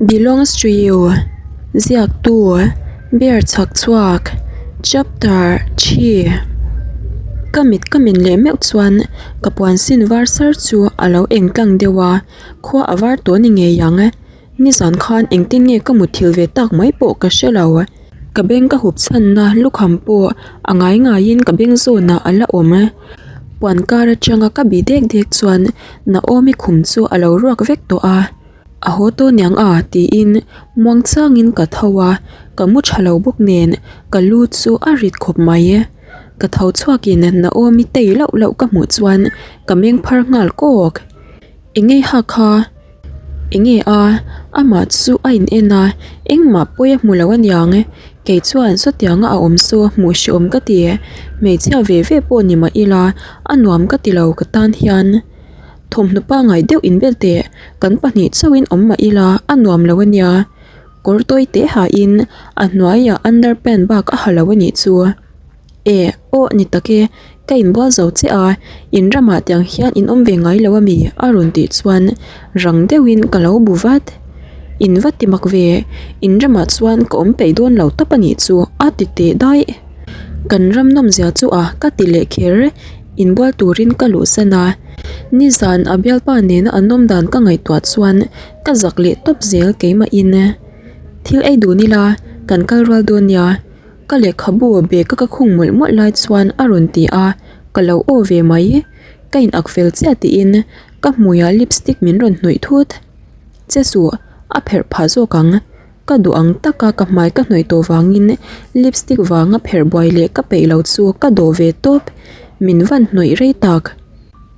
Belongs to you Ziaktu Bear chhak chhuak Chapter Thi Ka mit ka men leh meuh chuan ka puan sin var sar chu a lo eng tlang deuh a, khua a var tawh a ni ngei ang. Nizan khan engtin nge ka mutthilh ve tak mai pawh ka hre lo. Ka beng ka hup chhanna lukham pawh a ngai ngaiin ka beng zawnah a la awm. Puan kar atanga ka bih dek dek chuan Naomi khum chu a lo ruak vek tawh a. A haw tawh niang a tiin muang changin ka tho a, ka mu tha lo bawk nen ka lu chu a rit khawp mai. Ka tho chhuakin Naomi tei lauh lauh ka hmuh chuan ka meng phar nghal kawk. Engei ha kha? Enge a? Amah chu a in en a, engmah pawi a hmu lo aniang. Kei chuan sawtianga a awm chu hmuh hrehawm ka ti. Hmeichhia ve ve pawh ni mah ila a nuam ka ti lo ka tan hian. Thawmhnaw pangngai deuh inbel teh kan pahnih chauhin awm mah ila a nuam lo ania. Kawr tawi teh hain a hnuaiah underpant bak a ha lo anih chu. E, aw ni tak e, ka inbual zo che a, in ramah tiang hian in awm ve ngai lo ami? a rawn tih chuan rang deuhin ka lo bu vat. In va ti mak ve, in ramah chuan ka awm peih dawn lo tawp anih chu a ti teh daih. Kan ram nawmzia chu a ka ti leh kher, inbual turin ka luhsan a. Nizan a bialpa nena an awm dan ka ngaihtuah chuan ka zak leh tawp zel keimahin. Thil ei dun ila, kan kal rual dawn nia. Ka lehkhabu bag a ka khung mawlh mawlh lai chuan a rawn ti a, ka lo aw ve mai. Ka in ak fel chiah tiin ka hmuiah lipstick min rawn hnawih thut. Che suh, a pherh phah zawk ang. Ka duh ang taka ka hmai ka hnawih tawh vangin lipstick vanga pherh buai leh ka peih lo chu ka dawh ve tawp. Min van hnawih rei tak.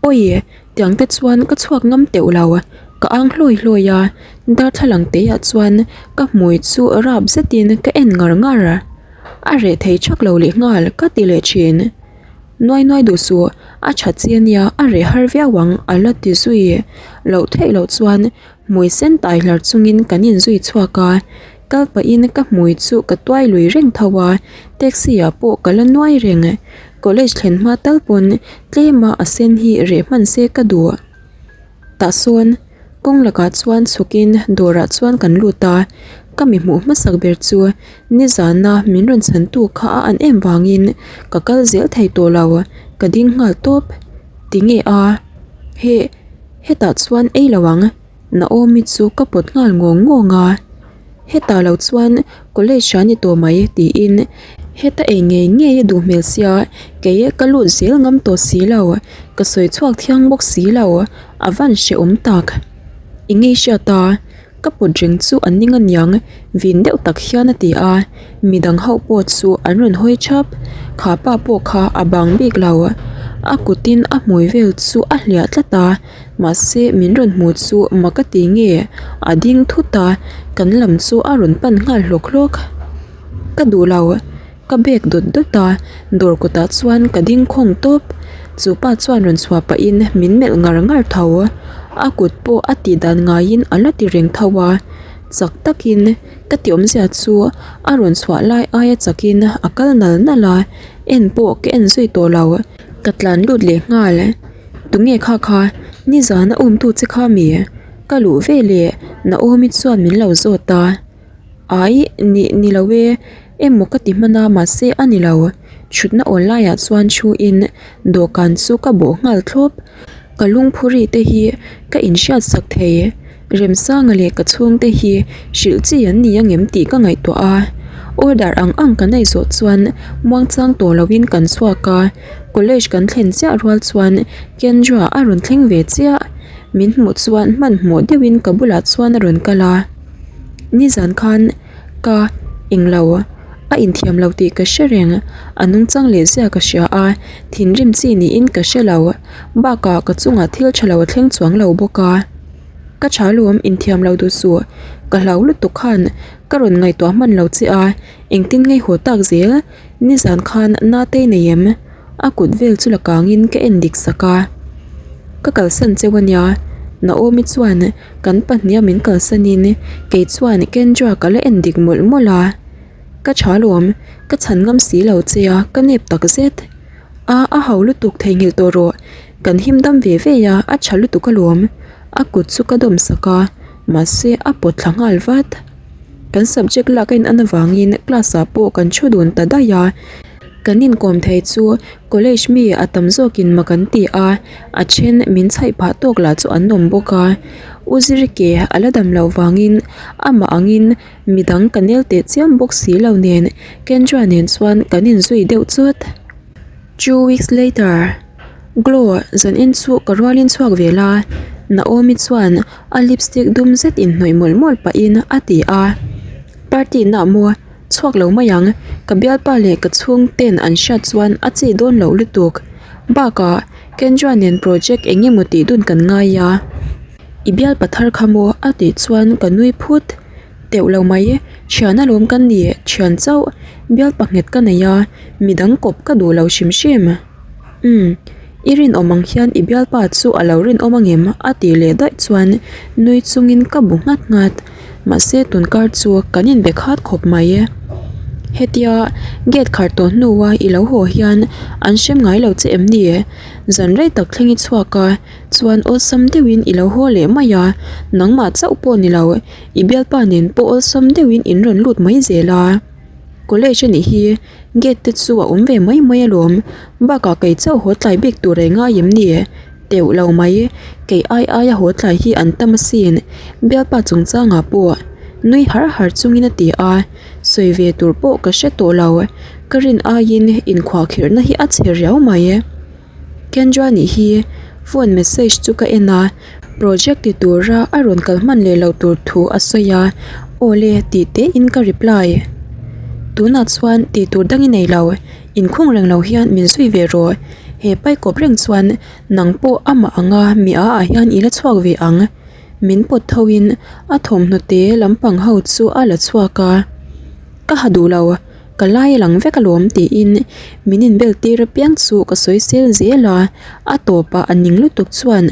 Awi, tiang te chuan ka chhuak ngam teuh lo, ka ang hlawi hlawi a, darthlalang te ah chuan ka hmui chu rap zetin ka en ngar ngar a, a reh thei thak lo leh nghal ka ti leh thin. Nuai nuai duh suh, a tha chi ania a reh har viau ang a la ti zui loh theih loh chuan Hmui sen tai hlar chungin kan inzui chhuak a, kal pahin ka hmui chu ka tuai lui reng tho a, taxi ah pawh ka la nuai reng. College thlen hma tal pawn tlema a sen hi reh hman se ka duh. Tah sawn kawng lakah chuan chhukin dawrah chuan kan lut a, ka mi hmuh hmasak ber chu nizana min rawn chhantu kha a an em vangin ka kal zel thei tawh lo, ka ding nghal tawp. Tinge a? Heh. Hetah chuan ei lo ang, Naomi chu ka pawt nghal ngawng ngawng a, hetah lo chuan college a ni tawh mai tiin heta ei ngei ngei a duh hmel sia kei ka lut zel ngam tawh si lo, ka sawi chhuak thiang bawk si lo, a van hrehawm tak. I ngei hriat a, Ka put reng chu an ning aniang, vin deuh tak hian a ti a, midang ho pawh chu an rawn hawi thap, kha pa pawh kha a bang bik lo, a kutin a hmui vel chu a hliah tlat a, mahse min rawn hmu chu mak a ti nge, a ding thut a, kan lam chu a rawn pan nghal hlawk hlawk. Ka duh lo. Ka bag dawt dawt a, dawr kawtah chuan ka ding khawng tawp. Chu pa chuan rawn chhuah pahin min melh ngar ngar tho. A kut pawh a tih dan ngaiin a la ti reng tho a. Chak takin ka ti awmzia chu a rawn chhuah lai aia chakin a kal nal nal a, en pawh ka en zui tawh lo. Ka tlan lut leh nghal. Tunge kha kha? Nizan a umtu che kha mi? Ka luh veleh Naomi chuan min lo zawt a. Ai, ni ni lo e, emaw ka ti hman a mahse a ni lo. Thutna awl laiah chuan thuin dawhkan chu ka bawh nghal thlawp. Ka lungphuri te hi ka inhriat sak thei. Remsanga leh ka chhungte hi hrilh chi an ni angem tih ka ngaihtuah a. Order ang ang kan ei zawh chuan muangchang tawh loin kan chhuak a, college kan thlen chiah rual chuan Kendra a rawn thleng ve chiah. Min hmuh chuan hmanhmawh deuhin ka bulah chuan a rawn kal a. Nizan khan ka englo a inthiam lo tih ka hre reng, a nungchang leh zia ka hria a, thinrim chi niin ka hre lo, bakah ka chungah thil tha lo a thleng chuang lo bawk a. Ka tha lawm inthiam lo duh suh, ka hlau lutuk khan ka rawn ngaihtuah hman lo che a, engtin ngei haw tak zel, nizan khan Natei nei em? A kut vel chu la kangin ka en dik sak a, ka kalsan cheu ania, Naomi chuan Kan pahniha min kalsanin kei chuan Kendra ka la en dik mawlh mawlh a, ka tha lawm, ka chhan ngam si lo che a, ka nep tak zet. A a hau lutuk theihnghilh tawh rawh, kan him dam ve ve a, a tha lutuk alawm. A kut chu ka dawm sak a, mahse a pawt thla nghal vat. Kan subject lak a in an avangin class ah pawh kan thu dun ta daih a, kan inkawm thei chu college mi a tam zawkin mak an ti a, a then min chhaih phah tawk lah chu an awm bawk a. U Zirike a la dam loh vangin amah angin midang ka nel teh chiam bawk si lo nen Kendra nen chuan kan inzui deuh chawt. Two weeks later, Glow zan en chu ka rualin chhuak ve la, Naomi chuan a lipstick dum zet inhnawih mawlh mawlh pahin a ti a. Party na maw? Chhuak lo mai ang, ka bialpa leh ka chhungten an hriat chuan a chi dawn loh lutuk. Bakah, Kendra nen project eng emaw tih dun kan ngai a. I bialpa thar kha maw? a tih chuan ka nui phut. Teuh lo mai, thian alawm ka ni, thian chauh, bialpa nghet ka nei a, midang kawp ka duh lo hrim hrim. Umm, i rinawm ang hian i bialpa chu a lo rinawm angem? a tih leh daih chuan nui chungin ka bu nghat nghat. Mahse tunkar chu kan inbe khat khawp mai. Hetia gate khar tawh hnua i lo haw hian an hrem ngai lo che em ni? Zan rei tak thleng i chhuak a, chuan awlsam deuhin i lo haw leh mai a, nangmah chauh pawh ni lo. I bialpa nen pawh awlsam deuhin in rawn lut mai zel a, college a nih hi gate te chu a awm ve mai mai alawm, bakah kei chauh haw tlai bik tur ei ngai em ni? Teuh lo mai, kei ai aia haw tlai hi an tam asin, bialpa chungchangah pawh nui har har chungin a ti a, sawi ve tur pawh ka hre tawh lo, ka rin aiin inkhuahkhirhna hi a chhe riau mai. Kendra nih hi phone message chu ka en a, project ti tura a rawn kal hman leh loh tur thu a sawi a, aw le tih te in ka reply. Tunah chuan tih tur dang i nei lo, inkhung reng lo hian min zui ve rawh, he pai kawp reng chuan nang pawh amah anga mi a ah hian i la chhuak ve ang, min pawt tho in a thawmhnaw te lampang ho chu a la chhuak a, ka ha duh lo. Ka lai a lang vek alawm tiin min inbel tir apiang chu ka sawi sel zel a, a tawpah a ning lutuk chuan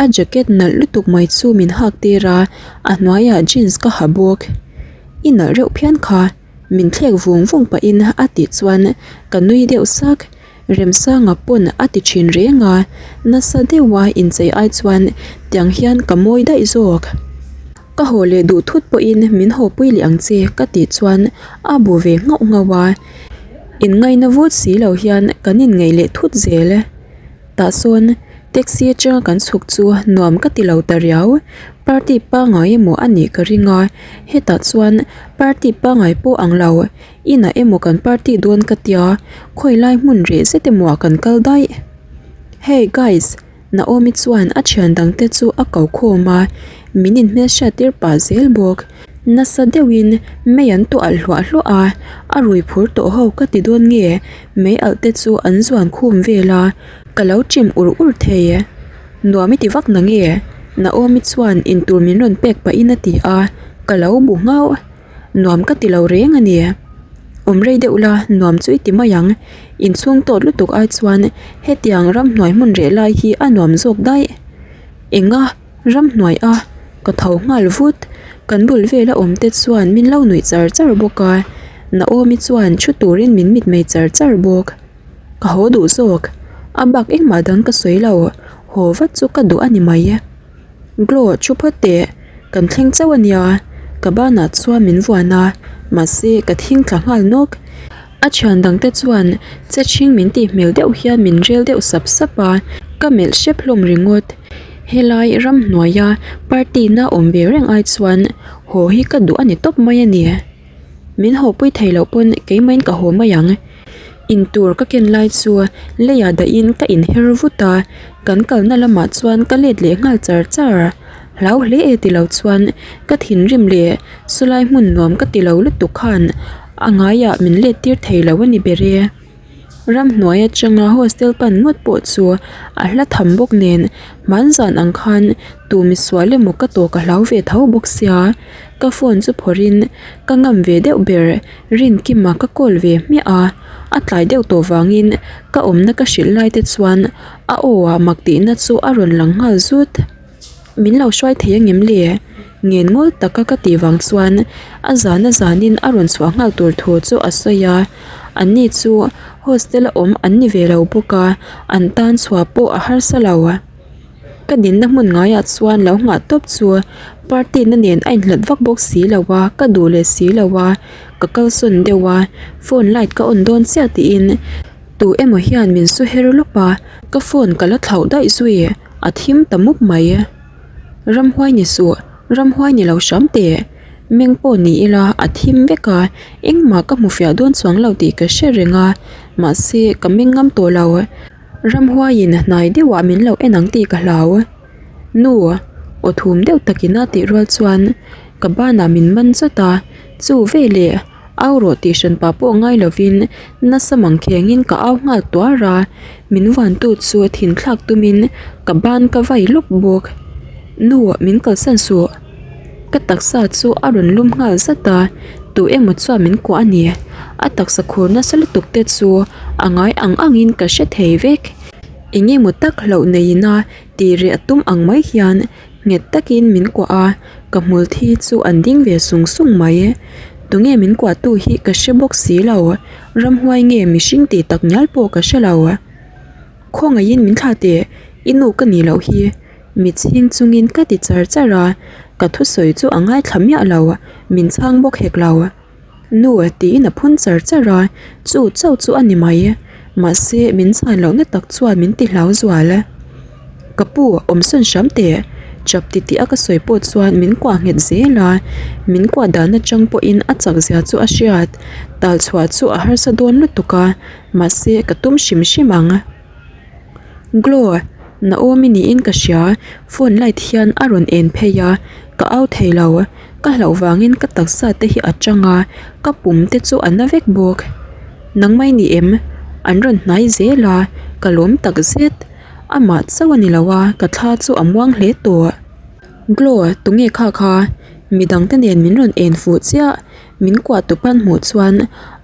a jacket nalh lutuk mai chu min hak tir a, a hnuaiah jeans ka ha bawk. I nalh reuh phian kha, min thlek vung vung pahin a tih chuan ka nui deuh sak. Remsanga pawn a ti thin reng a, nasa deuha inchei ai chuan tiang hian ka mawi daih zawk. Ka haw leh duh thut pawhin min haw pui leh ang che ka tih chuan a bu ve nghauh nghauh a, inngaina vut si lo hian kan inngeih leh thut zel. Tah sawn taxi atanga kan chhuk chu nuam ka ti lo ta riau, party pangngai emaw a nih ka ring a, hetah chuan party pangngai pawh ang lo. Inah emaw kan party dawn ka tia, khawi lai hmun reh zet emaw ah kan kal daih. Hey guys! Naomi chuan a thian dang te chu a ko khawm a, min inhmelhriat tir pah zel bawk. Nasa deuhin mei an tuah alh hluah hluah a, a rui phur tawh ho ka ti dawn nge mei alh te chu an zuan khum vel a, ka lo chim ur ur thei. Nuam i ti vak na nge? Naomi chuan intur min rawn pek pahin a ti a, ka lo bu nghauh. Nuam ka ti lo reng a ni. Awm rei deuh la, nuam chu i ti mai ang. Inchhung tawt lutuk ai chuan hetiang ramhnuai hmun reh lai hi a nuam zawk daih. Enga ramhnuai a, ka tho nghal vut. Kan bul vela awm te chuan min lo nuih char char bawk a, Naomi chuan thu turin min mitmei char char bawk. Ka haw duh zawk, a bak engmah dang ka sawi lo, haw vat chu ka duh a ni mai. Glow thu phawt teh, kan thleng chauh a nia, ka banah chuan min vuan a, mahse ka thing thla nghal nawk. A thian dang te chuan che chhing min tih hmel deuh hian min rel deuh sap sap a, ka melh hrep hlawm ringawt. Helai ramhnuaia party na awm ve reng ai chuan haw hi ka duh a ni tawp mai a ni. Min haw pui thei loh pawn keimahin ka haw mai ang. Intur ka ken lai chu leiah dahin ka inher vut a, kan kalna lamah chuan ka let leh nghal char char. Hlau hle e tilo chuan ka thinrim leh sawlai hmun nuam ka tilo lutuk khan a ngaiah min let tir thei lo a ni ber e. Ramhnuai atanga hostel pan ngawt pawh chu a hla tham bawk nen hmanzan ang khan tu misual emaw ka tawk a hlau ve tho bawk sia, ka phone chu phawrhin ka ngam ve deuh ber Rinkima ka call ve hmiah a, a tlai deuh tawh vangin ka awmna ka hrilh lai te chuan a aw ah mak tihna chu a rawn lang nghal zut. Min lo hruai thei angem le? Ngen ngawl taka ka tih vang chuan a zan a zanin a rawn chhuah nghal tur thu chu a sawi a, anni chu hostel a awm an ni ve lo bawk a, an tan chhuah pawh a harsa lo. Ka dinna hmun ngaiah chuan lo nghah tawp chu party na nen a inhlat vak bawk si lo a, ka duh leh si lo a, ka kalsawn deuh a, phone light ka on dawn chiah tiin tu emaw hian min su her lawp a, ka phone ka la thlauh daih zui, a thim ta mup mai. Ramhuai ni suh, ramhuai ni lo hram teh. Meng pawh ni ila a thim vek a, engmah ka hmu fiah dawn chuang lo tih ka hre reng a, mahse ka meng ngam tawh lo. Ramhuaiin hnai deuhah min lo en ang tih ka hlau. Nu, aw thum deuh takin a tih rual chuan ka banah min man chawt a, chu veleh au rawh tih hran pah pawh ngai lovin nasa mang khengin ka au nghal tuar a, min vuantu chu thin thlak tumin ka ban ka vai lawk bawk. Nu, min kalsan suh. Ka taksa chu a rawn lum nghal zat a, tu emaw chuan min kuah a ni. A taksa khur nasa lutuk te chu a ngai ang angin ka hre thei vek. Eng emaw tak hlauh neiin a tih reh a tum ang mai hian nghet takin min kuah a, ka hmul thi chu an ding ve sung sung mai. Tunge min kuahtu hi ka hre bawk si lo, ramhuai nge mihring tih tak ngial pawh ka hre lo. Khawngaihin min thlah teh, i nu ka nih loh hi. Mitchhing chungin ka ti char char a, ka thusawi chu a ngaithla miah lo, min chhang bawk hek lo. Nu tiin a phun char char a, chu chauh chu a ni mai. Mahse min chhan lohna tak chuan min ti hlau zual. Ka pu awmsawn hram teh, chap ti tih a ka sawi pawh chuan min kuah nghet zel a, min kuah dan atang pawhin a chak zia chu a hriat. Tal chhuah chu a harsa dawn lutuk a, mahse ka tum hrim hrim ang. Glow, Naomi niin ka hria, phone light hian a rawn en phei a, ka au thei lo, ka hlauh vangin ka taksa te hi a chang a, ka pum te chu a na vek bawk. Nangmai ni em? An rawn hnai zel a, ka lawm tak zet. Amah chauh a ni lo a, ka thla chu a muang hle tawh. Glow, tunge kha kha? Midang te nen min rawn en fuh chiah. Min kuah tu pan hmuh chuan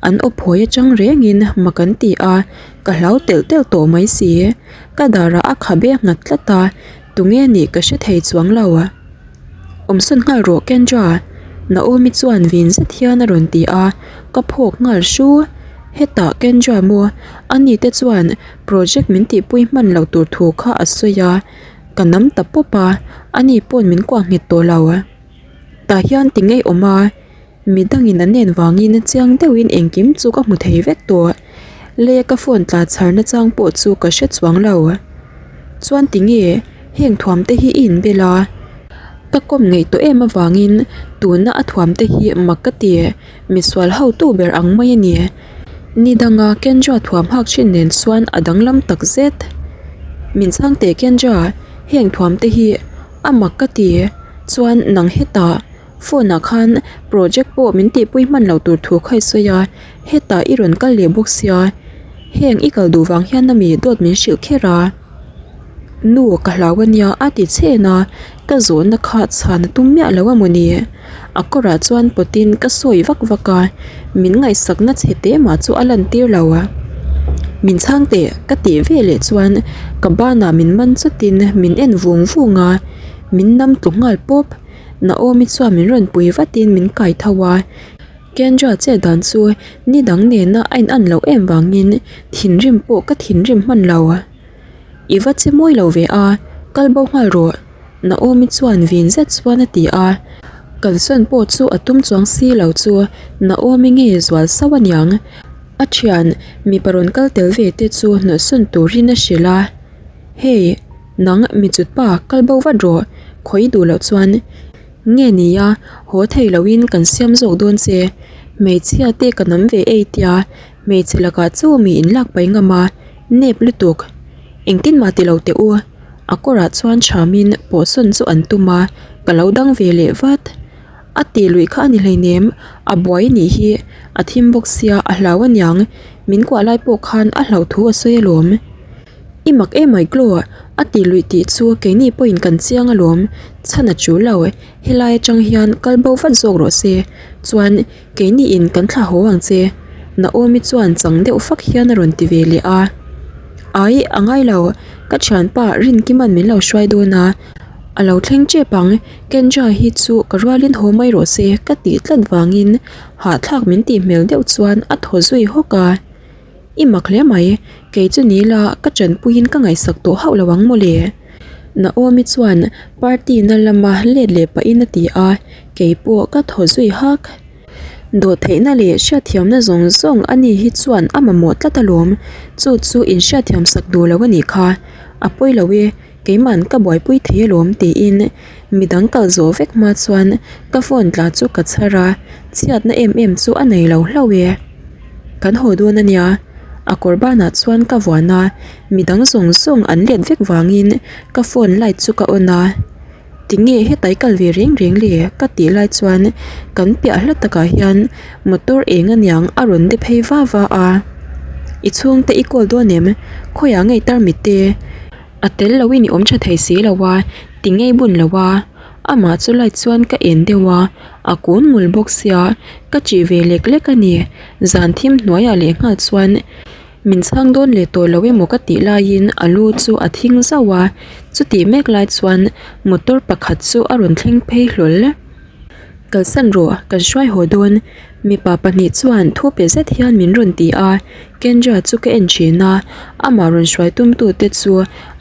an aw phawi atang rengin mak an ti a, ka hlau telh telh tawh mai si. Ka darah a khabe a nghat tlat a, tunge nih ka hre thei chuang lo. Awmsawn nghal rawh Kendra, Naomi chuan vin zet hian a rawn ti a, ka phawk nghal hru. Hetah Kendra maw, ani te chuan project min tihpui hman loh tur thu kha a sawi a, ka nam ta pawp a, ani pawn min kuah nghet tawh lo. Tah hian ti ngei awm a, midangin an en vangin chiang deuhin engkim chu ka hmu thei vek tawh. Lei a ka phone tla chhar na chang pawh chu ka hre chuang lo. Chuan ti nge heng thuam te hi i inbel a? Ka kawm ngei tawh em avangin tuna a thuam te hi mak ka ti, misual hotu ber ang mai a ni. Ni danga Kendra thuam hak thin nen chuan a danglam tak zet. Min chhang teh Kendra, heng thuam te hi a mak ka ti. Chuan nang hetah phone ah khan project pawh min tihpui hman loh tur thu kha i sawi a, hetah i rawn kal leh bawk sia, heng i kal duh vang hian ami dawt min hrilh kher a, nu ka hlau ania a ti chhen a, ka zawhna kha chhan a tum miah lo a mawni, a kawrah chuan pawt in ka sawi vak vak a, min ngaihsakna chhe teh mah chu a lan tir lo a, min chhang teh ka tih ve leh chuan ka banah min man chawtin min en vung vung a. Min nam tlu nghal pawp. Naomi chuan min rawn pui vatin min kai tho a. Kendra che dan chu ni dang nena a in an loh em vangin thinrim pawh ka thinrim hman lo. I va che mawi lo ve a, kal bo nghal rawh. Naomi chuan vin zet chuan a ti a. Kalsawn pawh chu a tum chuang si lo chu Naomi nge zual sauh aniang. A thian mipa rawn kal tel ve te chu hnawhsawn turin a hrilh a. Hey. Nang mi chut pa kal bo vat rawh, khawi duh loh chuan nge nia haw thei loin kan siam zawk dawn che, hmeichhia te ka nam ve ei tia hmeichhe lakah chu mi in lak pai ngam a, nep lutuk. Engtin mah ti lo teh u, a kawrah chuan thamin pawhsawn chu an tum a, ka lo dang ve leh vat. A tih luih kha a ni hleinem, a buai a nih hi, a thim bawk sia a hlau aniang, min kuah lai pawh khan a hlauh thu a sawi alawm. I mak em ai Chloe, a ti luih tih chu keini pawhin kan chiang alawm, chhan a tul lo, helai atang hian kal bo vat zawk rawh se, chuan keini in kan thla haw ang che Naomi chuan chang deuh fak hian a rawn ti ve leh a. Ai, a ngai lo, ka thianpa Rinkima'n min lo hruai dawn a, a lo thleng tep ang, Kendra hi chu ka rualin haw mai rawh se ka tih tlat vangin hahthlak min tih hmel deuh chuan a thaw zui hawk a. I mak hle mai, kei chu ni la ka chanpuiin ka ngaihsak tawh hauh lo ang mawle. Naomi chuan party na lama let leh pahin a ti a, keipawh ka thaw zui hak. Dawhtheihna leh hriatthiamna zawng zawng a ni hi chuan a mamawh tlat alawm, chu chu in hriatthiam sak duh lo a nih kha. A pawi lo e, keiman ka buaipui thei alawm tiin midang kal zawh vek hma chuan ka phone tla chu ka chhar a, chhiatna em em chu a nei lo hlauh e. Kan haw dawn a nia, a kawr banah chuan ka vuan a, midang zawng zawng an let vek vangin ka phone light chu ka on a. Tinge hetai kal ve reng reng le? Ka tih lai chuan kan piah hla takah hian motor eng aniang a rawn de phei va va a. I chhungte i call dawn em? Khawiah ngei tarmit te? A tel lo in i awm tha thei si lo a, tinge i bun lo a? Amah chu light chuan ka en deuh a, a kun ngul bawk sia, ka chih ve lek lek a ni. Zan thim hnuaiah lehnghal chuan. Min chhang dawn leh tawh lo emaw ka tih laiin a lu chu a thing zauh a, chutih mek lai chuan motor pakhat chu a rawn thleng phei hlawl. Kalsan rawh, kan hruai haw dawn, mipa pahnih chuan thu pe zet hian min rawn ti a, Kendra chu ka en thin a, amah rawn hruai tum tute chu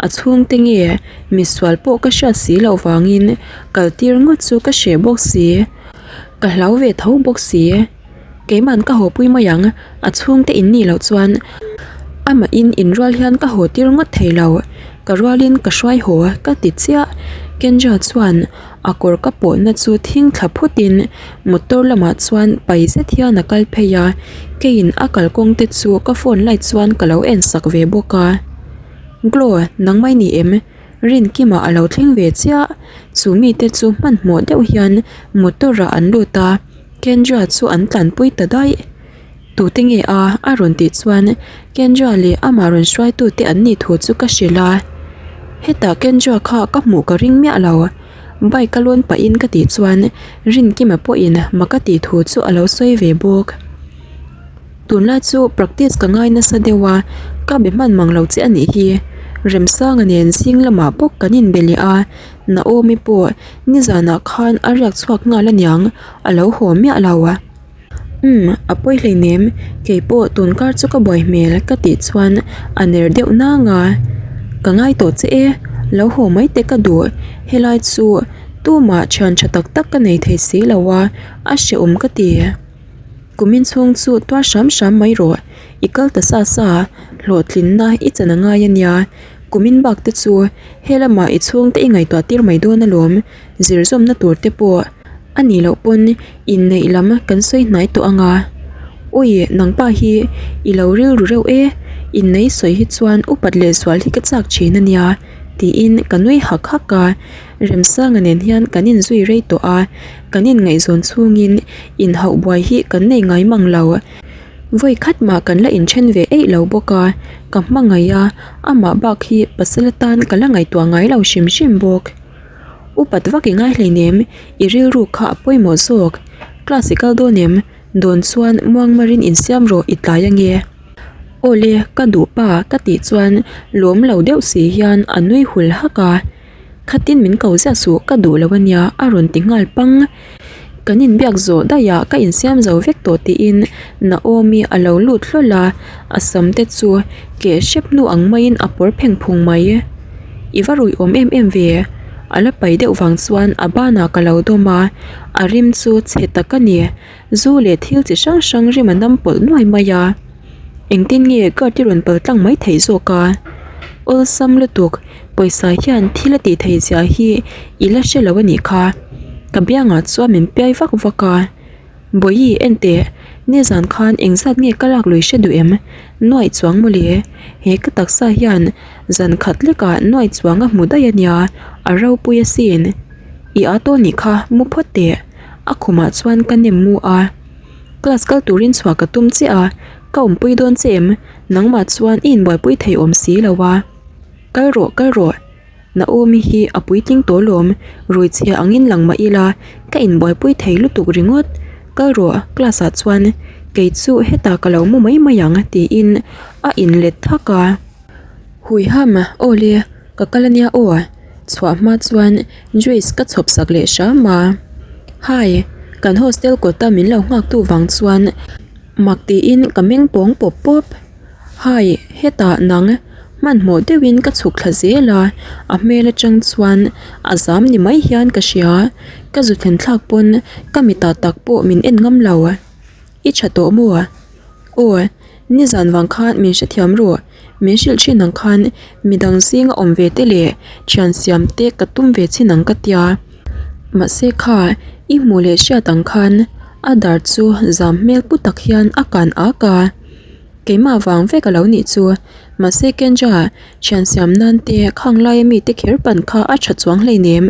a chhungte nge misual pawh ka hriat si loh vangin kal tir ngawt chu ka hreh bawk si, ka hlau ve tho bawk si. Keiman ka haw pui mai ang, a chhungte in nih loh chuan amah in inrual hian ka haw tir ngawt thei lo, ka rualin ka hruai haw ka ti chiah. Kendra chuan a kawr ka pawhna chu thing thla phutin motor lamah chuan pai zet hian a kal phei a, keiin a kalkawng te chu ka phone light chuan ka lo en sak ve bawk a. Glow, nangmah i ni em? Rinkima a lo thleng ve chiah, chu mite chu hmanhmawh deuh hian motor ah an lut a. Kendra chu an tlanpui ta daih. Tute nge a? a rawn tih chuan Kendra leh amah rawn hruaitute an nih thu chu ka hrilh a. Hetah Kendra kha ka hmuh ka ring miah lo. Bike a lawn pahin ka tih chuan Rinkima pawhin mak a tih thu chu a lo sawi ve bawk. Tunlai chu practice ka ngai nasa deuh a, ka be hman mang lo che a nih hi. Remsanga nen zing lamah bawk kan inbe leh a, Naomi pawh nizanah khan a riak chhuak nghal aniang a lo haw miah lo a. Umm a pawi hleinem kei pawh tun kar chu ka buai hmel ka tih chuan a ner deuh nang a. Ka ngai tawh che e, lo haw mai te ka duh helai chu tumah thian tha tak tak ka nei thei si lo a, a hrehawm ka ti. Kumin chhung chu tuar hram hram mai rawh i kal ta sa sa hlawhtlinna i chan a ngai ania kumin bak te chu he lamah i chhungte i ngaihtuah tir mai dawn alawm zirzawmna tur te pawh a nih loh pawn inneih lam kan sawi hnai tawh ang a awi nangpa hi i lo rilru reuh e innei sawi hi chuan upat leh zual hi ka chak thin a nia tiin ka nui hak hak a Remsanga nen hian kan inzui rei tawh a kan inngaihzawn chhungin inhauh buai hi kan nei ngai mang lo. Vawi khat mah kan la inthen ve eih lo bawk a, ka hmangaih a, amah bak hi pasal atan ka la ngaihtuah ngai lo hrim hrim bawk. Upat vak i ngai hleinem, i rilru kha a pawimawh zawk. Class i kal dawn em? Dawn chuan muangmarin insiam rawh i tlai ange. Awle, ka duh pa ka tih chuan lawm lo deuh si hian a nui hul hak a. Khatin min ko ziah suh ka duh lo ania a rawn ti nghal pang. Kan inbiak zawh daih ah ka insiam zo vek tawh tiin Naomi a lo lut hlawl a, a sam te chu keh hrep hnu ang maiin a pawr pheng phung mai. I va rui awm em em ve? A la pai deuh vang chuan a banah ka lo dawm a, a rim chu chhe tak a ni. Zu leh thil chi hrang hrang rim a nam pawlh nuai mai a. Engtin nge guard i rawn pal tlang mai theih zawk a? Awlsam lutuk, pawisa hian thil a tih theih zia hi i la hre lo a nih kha. Ka biangah chuan min piai vak vak a. Bawihi enteh, nizan khan engzat nge ka lak lui hre duh em? Nuaih chuang mawle, he ka taksa hian zan khat lekah nuaih chuang a hmu daih a nia, a ropui asin. I â tawh nih kha, mu phawt teh. A khumah chuan ka nem mu a. Class kal turin chhuah ka tum chiah a, ka awmpui dawn che em? Nangmah chuan i inbuaipui thei awm si lo a. Kal rawh, kal rawh. Naomi hi a puitling tawh lawm, rui chhia angin lang mah ila, ka inbuaipui thei lutuk ringawt. Kal rawh, class ah chuan kei chu hetah ka lo mu mai mai ang tiin a inlet thak a. Huiham, awle, ka kal ania aw. Chhuah hma chuan juice ka chhawp sak leh hram a. Hi, kan hostel kawta min lo nghak tu vang chuan mak tiin ka meng pawng pawp pawp. Hi, hetah nang. Hmanhmawh deuhin ka chhuk thla zel a, a hmel atang chuan a zam ni mai hian ka hria. Ka zu thlen thlak pawn ka mitah tak pawh min en ngam lo. I tha tawh maw? Aw, nizan vang khan min hrethiam rawh. Min hrilh thin ang khan midang zinga awm ve te leh thian siam te ka tum ve chin ang ka tia. Mahse kha i hmuh leh hriat ang khan a dar chu zam hmel pu tak hian a kan ak a. Keimah vang vek a lo nih chu. Mahse Kendra thian siam nan te khang laia mite kher pan kha a tha chuang hleinem.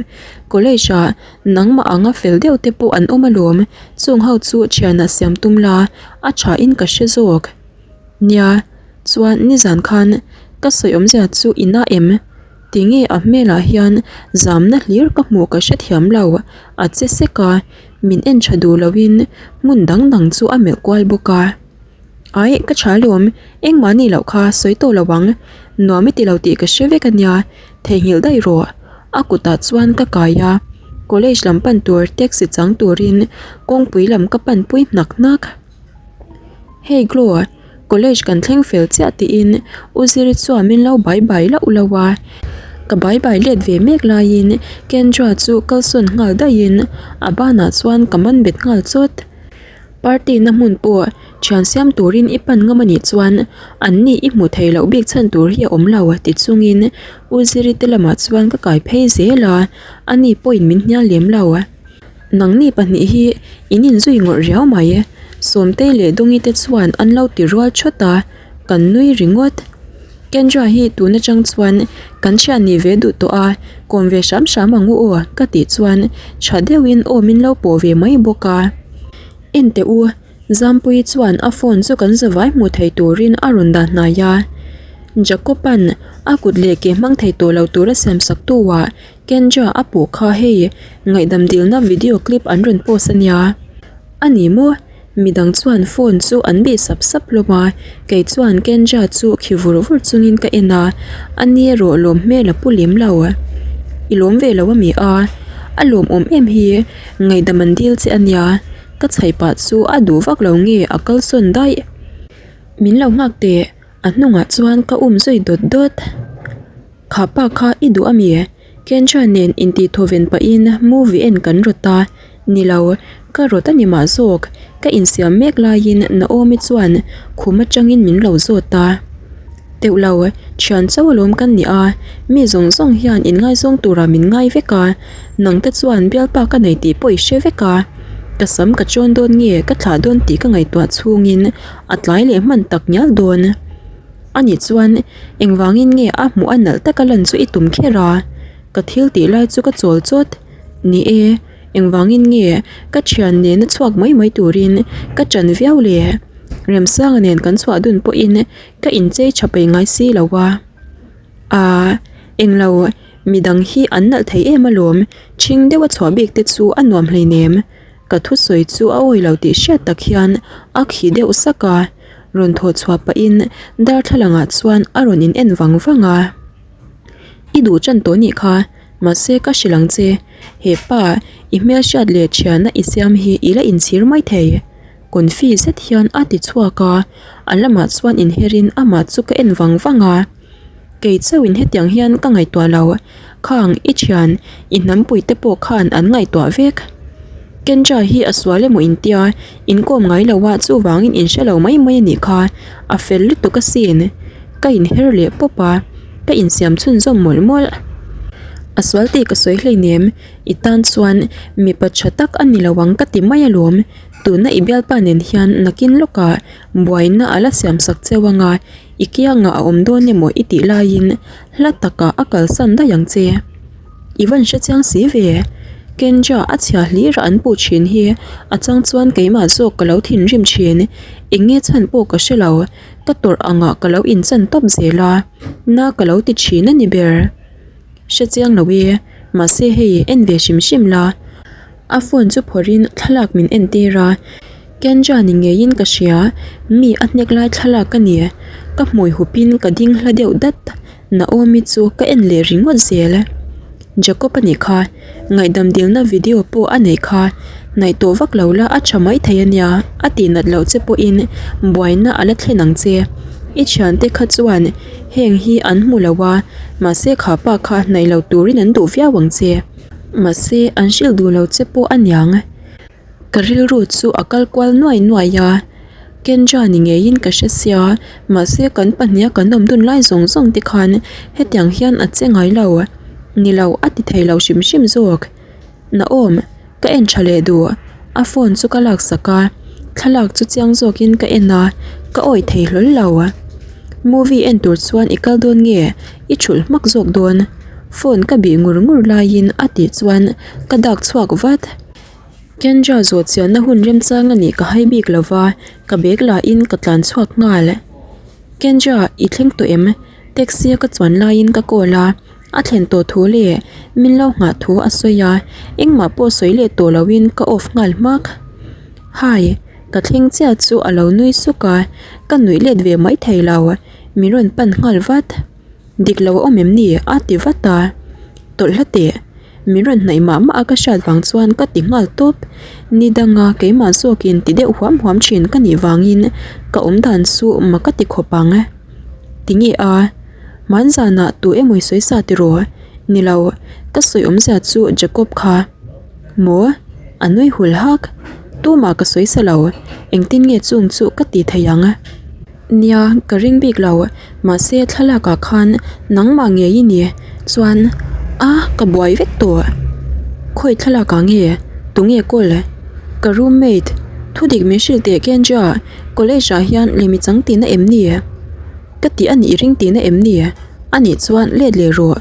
College ah Nangmah anga fel deuh te pawh an awm alawm, chung ho chu thianah siam tum la, a tha in ka hre zawk. Nia, chuan nizan khan ka sawi awmzia chu i na em? Tinge a hmelah hian zamna hlir ka hmuh ka hrethiam lo, a che sek a, min en tha duh loin hmun dang dang chu a melh kual bawk a. Aih, ka tha alawm, engmah ni loh kha sawi tawh lo ang, nuam i ti lo tih ka hre vek ania, Theihnghilh daih rawh. A kutah chuan ka kai a, college lam pan tur taxi chang turin kawngpui lam ka panpui hnak hnak. Hey Glo, college kan thleng fel chiah tiin U Ziri chuan min lo bai bai lauh lauh a. Ka bai bai let ve mek laiin Kendra chu kalsawn nghal daihin a banah chuan ka man bet nghal chawt. Party na hmun pawh thian siam turin i pan ngam anih chuan an ni i hmuh theih loh bik chhan tur hi a awm lo ti chungin U Ziri te lamah chuan ka kai phei zel a, ani pawhin min hnial lem lo. Nangni pahnih hi in inzui ngawrh riau mai, Sawmtei leh Dawngi te chuan an lo ti rual thawt a, kan nui ringawt. Kendra hi tun atang chuan kan thian nih ve duh tawh a, kawm ve hram hram ang u aw ka tih chuan tha deuhin aw min lo pawh ve mai bawk a. En teh u, Zampuii chuan a phone chu kan zavai hmuh thei turin a rawn dah hnai a. Jacob-a'n a kut leh ke hmang thei tawh lo tura siam sak tu ah Kendra a puh kha hei ngaihdam dilna video clip an rawn post a nia. A ni maw? Midang chuan phone chu an bih sap sap hlawm a, kei chuan Kendra chu khi vur vur chungin ka en a, a ni erawh lawm hmel a pu lem lo. I lawm ve lo a mi a? A lawmawm em hi, ngaihdam an dil che a nia, ka chhaih pah chu a duh vak lo nge a kalsawn daih. Min lo nghak teh, a hnungah chuan ka um zui dawt dawt. Kha pa kha i duh a mi? Kendra nen intih thawven pahin movie en kan rawt a, ni lo, ka rawt a ni mah zawk, ka insiam mek laiin Naomi chuan khum atangin min lo zawt a. Teuh lo, thian chauh alawm kan ni a, mi zawng zawng hian inngaizawng turah min ngai vek a, nangte chuan bialpa ka nei tih pawh i hre vek a, ka sam ka chawn dawn nge ka thlah dawn tih ka ngaihtuah chhungin a tlai leh hman tak ngial dawn. Ani chuan engvangin nge a hmuh a nalh taka lan chu i tum kher a? Ka thil tih lai chu ka chawl chawt. Ni e, engvangin nge ka thian nena chhuak mai mai turin ka ṭan viau le? Remsanga nen kan chhuah dun pawhin ka inchei tha peih ngai si lo a. Aaa, englo, midang hi an nalh thei em alawm, ṭhing deuha chhuah bik te chu a nuam hleinem. Ka thusawi chu a awi lo tih hriat tak hian a khi deuh sak a, rawn thawh chhuah pahin darthlalang ah chuan a rawn in en vang vang a. I duh tan tawh nih kha, mahse ka hrilh ang che, he pa i hmelhriat leh thiana i siam hi i la inchhir mai thei. Confi zet hian a ti chhuak a, a lamah chuan inherin amah chu ka en vang vang a. Kei chauhin hetiang hian ka ngaihtuah lo, khang i thian i hnampui te pawh khan an ngaihtuah vek. Kendra hi a sual emaw intia inkawm ngai lo a chuvangin in hre lo mai mai a nih kha, a fel lutuk asin. Ka inher leh pawp a, ka insiam chhunzawm mawlh mawlh. A sual tih ka sawi hleinem, i tan chuan mipa tha tak a ni lo ang ka ti mai alawm, tuna i bialpa nen hian nakin lawkah buaina a la siamsak cheu anga I kiangah a awm dawn emaw i tih laiin hla takah a kalsan daih ang che. I van hre chiang si ve. Kendra a chhia hlir a an puh thin hi a chang chuan keimah zawk ka lo thinrim thin. Eng nge chhan pawh ka hre lo, ka tawrh angah ka lo inchan tawp zel a, na ka lo ti thin a ni ber. Hre chiang lo e, mahse hei en ve hrim hrim la. A phone chu phawrhin thlalak min entir a, Kendra ni ngeiin ka hria, mi a hnek lai thlalak a ni. Ka hmui hupin ka ding hla deuh dat, Naomi chu ka en leh ringawt zel. Jacob a nih kha, ngaihdam dilna video pawh a neih kha, hnaih tawh vak lo la a tha mai thei a nia, a tih nat loh che pawhin buaina a la thlen ang che. I thiante kha chuan heng hi an hmu lo a, mahse kha pa kha hnaih lo turin an duh viau ang che. Mahse an hrilh duh lo che pawh a niang. Ka rilru chu a kal kual nuai nuai a, Kendra ni ngeiin ka hre sia, mahse kan pahniha kan awm dun lai zawng zawng te khan hetiang hian a che ngai lo. Ni lo, a ti thei lo hrim hrim zawk. Naom, ka en tha leh duh. A phone chu ka laksak a, thlalak chu chiang zawkin ka en a, ka awih thei hlawl lo. Movie en tur chuan i kal dawn nge? I thulh hmak zawk dawn. Phone ka bih ngur ngur laiin a tih chuan ka dak chhuak vat. Kendra zawh chianna hun remchang a nih ka hai bik lo va, ka bag lahin ka tlan chhuak nghal. Kendra, i thleng tawh em? Taxi a ka chuan laiin ka call a, a thlen tawh thu leh min lo nghah thu a sawi a, engmah pawh sawi leh tawh loin ka off nghal hmak. Hi, ka thleng chiah chu a lo nui suk a, ka nuih let ve mai thei lo, min rawn pan nghal vat. Dik lo a awm em ni? a ti vat a, tawlh hla teh. Min rawn hnaih mah mah a ka hriat vang chuan ka ti nghal tawp. Ni danga keimah zawkin ti deuh huam huam thin ka nih vangin ka awm dan chu mak ka ti khawp ang. Tinge a? Hmanzanah tu emaw i sawi sa tiraw? Ni lo, ka sawi awmzia chu Jacob kha. Maw? A nui hul hak. Tumah ka sawi sa lo, engtin nge chung chu ka ti thei ang? Nia, ka ring bik lo. Mahse, thlalakah khan nangmah ngei i ni. Chuan, a, ka buai vek tawh. Khawi thlalakah nge? Tunge kawl? Ka roommate. Thudik min hrilh teh Kendra, college ah hian lemi chang tihna em ni? Ka tih a nih ring tihna em ni? Anih chuan let leh rawh.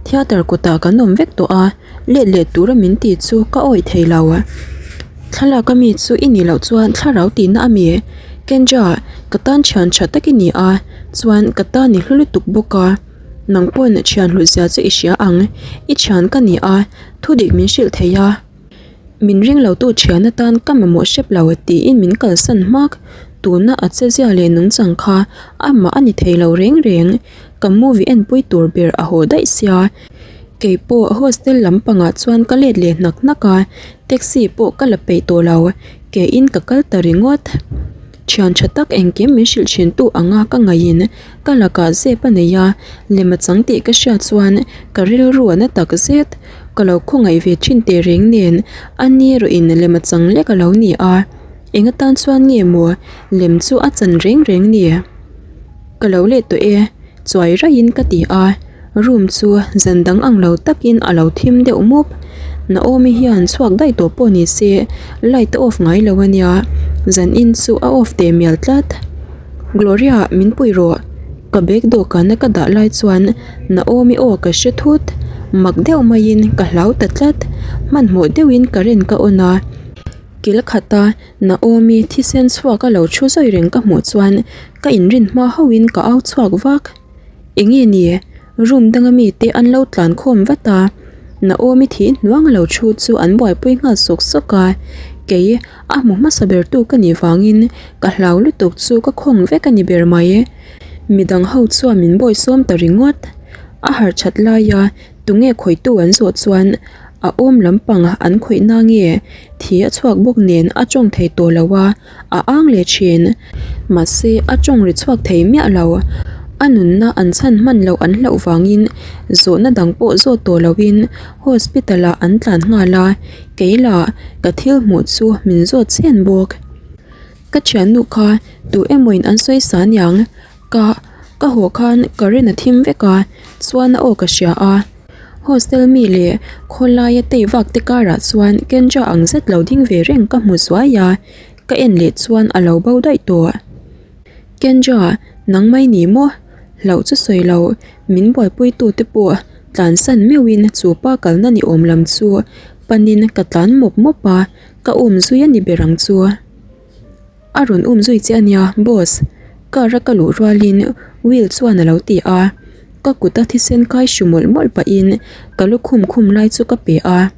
Theatre kawtah kan awm vek tawh a. Let leh tura min ti chu ka awih thei lo. Thlalak a mi chu i nih loh chuan thlarau tihna a mi. Kendra, ka tan thian tha tak i ni a, chuan ka tan i hlu lutuk bawk a. Nang pawn thian hlut zia chu i hria ang, i thian ka ni a, thudik min hrilh thei a. Min ring lo tu thian atan ka mamawh hrep lo tiin min kalsan hmak. Tuna a che zia leh nungchang kha amah a ni thei lo reng reng. Ka movie enpui tur ber a haw daih sia. Kei pawh hostel lampangah chuan ka let leh hnak hnak a, taxi pawh ka la peih tawh lo, ke in ka kal ta ringawt. Thian tha tak engkim min hrilh thin tu anga ka ngaihin ka lakah zep a nei a, lem a chang tih ka hriat chuan ka rilru a na tak zet. Ka lo khawngaih ve thin teh reng nen a ni erawh in lem a chang lek a lo ni a, eng atan chuan nge maw lem chu a chan reng reng ni? Ka lo let tawh e. Chuai raihin ka ti a, room chu zan dang ang lo takin a lo thim deuh mup. Naomi hian chhuak daih tawh pawh ni se light a off ngai lo a nia, zan in chu a off teh mial tlat. Gloria min pui rawh, ka bag dawhkana ka dah lai chuan Naomi aw ka hre thut, mak deuh maiin ka hlau ta tlat, hmanhmawh deuhin current ka on a. Kil khata Naomi thisen chhuak a lo thu zawi reng ka hmuh chuan ka inrin hma hauhin ka au chhuak vak. Enge ni? Room danga mite an lo tlan khawm vat a, Naomi thih hnuang a lo thu chu an buaipui nghal sawk sawk a, kei a hmu hmasa ber tu ka nih vangin ka hlau lutuk chu ka khawng vek a ni ber mai. Midang ho chuan min bawisawm ta ringawt. A harh that laia Tunge khawihtu an zawh chuan a awm lampang an khawih na nge thi a chhuak bawk nen a tawng thei tawh lo a, a ang leh thin. Mahse a tawng ri chhuak thei miah lo. A nunna an chhan hman loh an hlauh vangin zawhna dang pawh zawt tawh loin hospital ah an tlan nghal a, kei lah ka thil hmuh chu min zawt chhen bawk. Ka thiannu kha tu emawin an sawi sa niang Ka ka haw khan current a thim vek a, chuan a aw ka hria a. Hostel mi leh khawlaia tei vak te karah chuan Kendra ang zet lo ding ve reng ka hmu zuai a, ka en leh chuan a lo bo daih tawh. Kendra, nang mai ni maw? Hlauh chu sawi lo, min buaipui tu te pawh tlansan meuhin chu pa kalna ni awm lam chu panin ka tlan mawp mawp a, ka um zui a ni ber ang chu. A rawn um zui che a nia, boss. Car a ka luh rualin Will chuan a lo ti a, ka kut a thisen kai hru mawlh mawlh pahin ka lukhum khum lai chu ka pe a.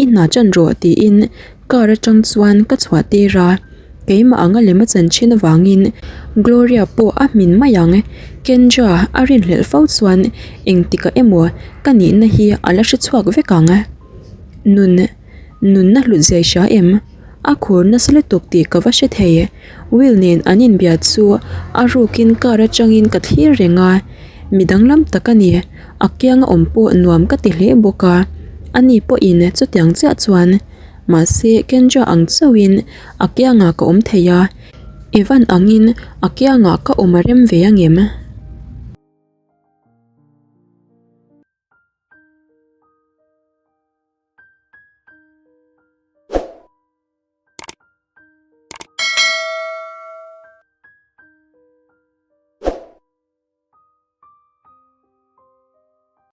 I hna chan rawh tiin car atang chuan ka chhuah tir a, keimah anga lem a chan thin avangin Gloria pawh a hmin mai ang. Kendra a rinhlelh fo chuan engtikah emaw ka nihna hi a la hre chhuak vek ang. Nun, nunna hlut zai hria em? A khur nasa lutuk tih ka va hre thei. Will nen an inbia chu a rukin car atangin ka thlir reng a, mi danglam tak a ni. A kianga awm pawh nuam ka ti hle bawk a, ani pawhin chutiang chiah chuan mahse Kendra ang chauhin a kiangah ka awm thei a, Evan angin a kiangah ka awm a rem ve angem?